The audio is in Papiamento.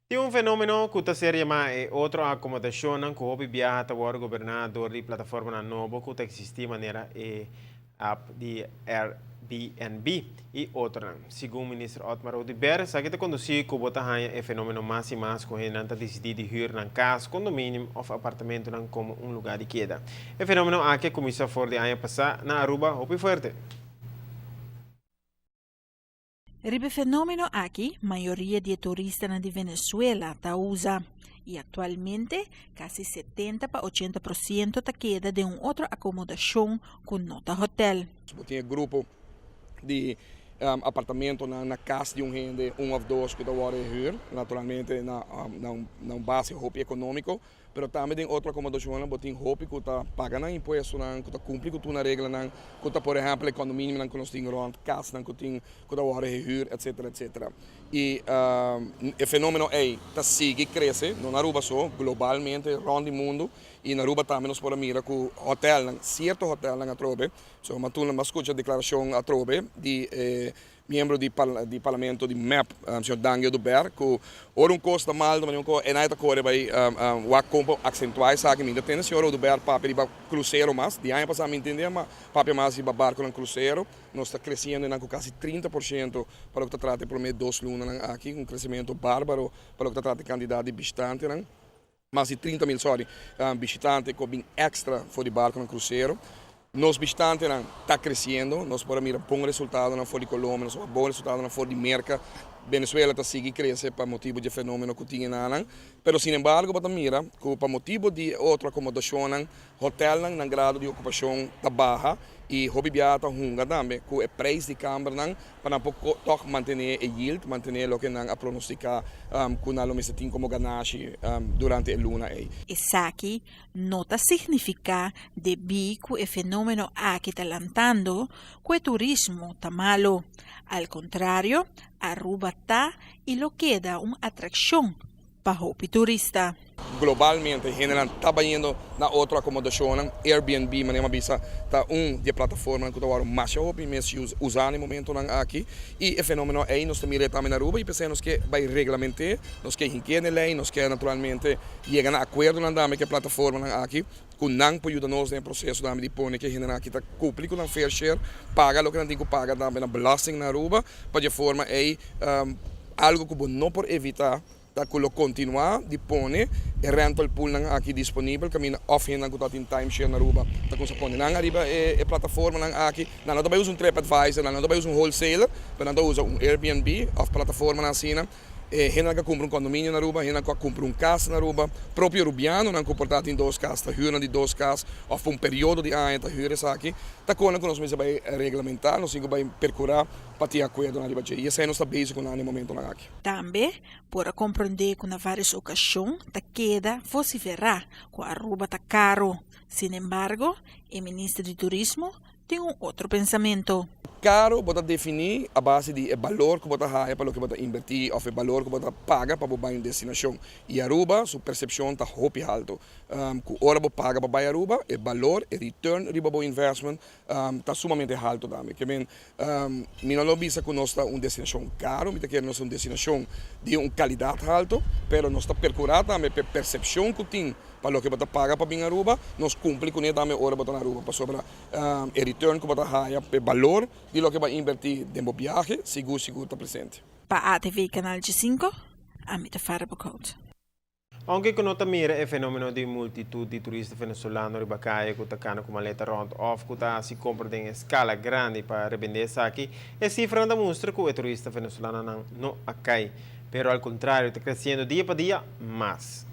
Tin un fenomeno ku ta ser yamá e otro akomodashonnan ku hopi biaha ta wòrdu goberná dor di plataformanan nobo ku ta eksistí manera e app di Airbnb i otronan. Segun Minister Otmar Oduber, esaki ta kondusí ku bo ta haña e fenomeno mas i mas ku hendenan ta disidí di hür nan kas, kondominium òf apartamentunan komo un lugá di keda. E fenomeno aki a kuminsá for di aña pasá na Aruba hopi fuerte. Riba e fenomeno aki mayoria di e turistanan di Venezuela ta usa y actualmente casi 70 pa 80% ta keda den un otro acomodacion cu no ta hotel. Bo tin e grupo di apartamentonan na cas di un hende, un of dos cu ta worde huur, naturalmente na un base hopi economico. Pero tambe den otro akomodashonnan bo tin hopi ku ta paga nan impuestonan, ku ta kumpli ku tur nan reglanan, ku ta por ehèmpel e kondominionan ku nos tin rònt, kasnan ku tin ku ta wòrdu hehür, etsetera, etsetera. I e fenómeno ei ta sigui krese, no na Aruba so, globalmente rònt di mundu. I na Aruba tambe nos por a mira ku hotèlnan, sierto hotèlnan atrobe, so ma tur nan a skucha deklarashon atrobe di e Miembro di di parlamento di mep, señor Dangui Oduber, cu ora un cos ta mal, ta manera un cos, e nan e ta core bay wak con pa accentua esaki. Mi ta tende señor Oduber papia riba crucero mas. Di aña pasa mi ntende ma papia mas riba barconan crucero. Nos ta creciendo nan cu casi 30% pa loke ta trata e prome dos lunanan aki, un crecemento barbaro pa loke ta trata e cantidad di bishitantenan. Mas di 30 mil sorry bishitante ku a bin extra for di barkonan krusero. Nos bishitantenan ta kresiendo, nos por a mira bon resultadonan for di Colombia, nos por a bon resultadonan for di Merka. Venezuela ta sigui krese pa motibu di e fenomeno ku tin enanan. Pero sinembargo bo ta mira ku pa motibu di e otro akomodashonnan, hotelnan nan grado di okupashon ta baha i hopi biaha ta hunga tambe ku e preis di kambernan pa nan por tòg mantené e yield, mantené loke nan a pronostiká ku nan lo mester tin komo ganashi durante e luna ei. Esaki no ta signifiká debí ku e fenómeno aki ta lantando ku e turismo ta malu. Al kontrario, Aruba ta i lo keda un atrakshon pa hopi turista. Globalmente hendenan ta bayendo na otro akomodashonnan. Airbnb, manera mi a bisa, ta un di e plataformanan ku ta wòrdu masha hopi mes usá na e momentonan aki. I e fenómeno ei nos ta mira e tambe na Aruba i p'esei nos ke bai reglament'é, nos ke hink'é na e lei, nos ke naturalmente yega na akuerdonan tambe ku e plataformanan aki ku nan por yuda nos den e proseso tambe di pone ku e hendenan aki ta kumpli ku nan fair share, paga loke nan tin ku paga tambe na belasting na Aruba, pa di e forma ei algu ku bo no por evitá. Ta ku lo kontinuá di pone e rental poolnan aki disponibel kaminda òf hendenan ku ta tin timeshare na Aruba ta kumsa pone nan ariba e plataformanan aki. Nan no ta bai usa un TripAdvisor, nan no ta bai usa un wholesaler, pero nan ta usa un Airbnb òf plataformanan asina. E hendenan ku a kumpra un kondominio na Aruba, hendenan ku a kumpra un kas na Aruba, propio Arubianonan ku por ta tin dos kas ta hür nan di dos kas òf pa un periodo di aña ta hür esaki. Ta konan ku nos mester bai reglamentá, nos tin ku bai perkurá pa tin akuerdonan riba dje i esei nos ta bezig ku nan na e momentonan aki. Tambe por a komprondé ku na vários okashon ta keda vosiferá ku Aruba ta karo. Sin embargo, e minister di Turismo tin un otro pensamentu. Karo bo ta definí a base di e balor ku bo ta haya pa loke bo ta inbertí òf e balor ku bo ta paga pa bo bai un destinashon. I Aruba su persepshon ta hopi haltu. Ku ora bo paga pa bai Aruba, e balor, e return riba bo investment ta sumamente haltu tambe. Ke men Mi no lo bisa ku nos ta un destinashon karu, mi ta kere nos ta un destinashon di un kalidat haltu, pero nos ta perkurá tambe pa e persepshon ku tin pa loke bo ta paga pa bin Aruba, nos kumpli kuné tambe ora bo ta na Aruba, pasobra e return ku bo ta haya pa e balor di loke bo a invertí den bo biahe sigur sigur ta presente. Pa ATV Canal 5, ami ta Farah Boekhout. Aunke ku no ta mira e fenomeno di multitut di turista venezolano riba kaya ku ta kana ku maleta rònt òf ku ta hasi kompra den eskala grandi pa rebendé esaki, e sifranan ta mustra ku e turista venezolanonan no a kai, pero al kontrario ta kresiendo dia pa dia mas.